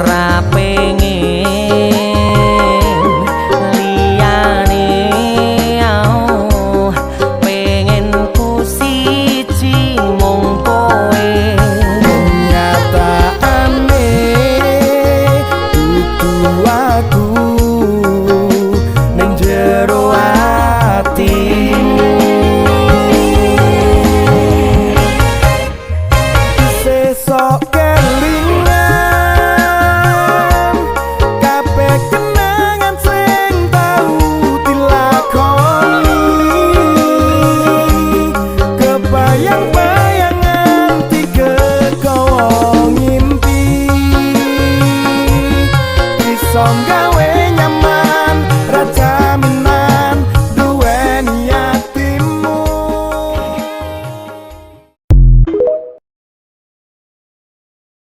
Ra pengen liyane, au pengen ku siji mung kowe. Nyataane dudu aku ning jero atimu. Sesok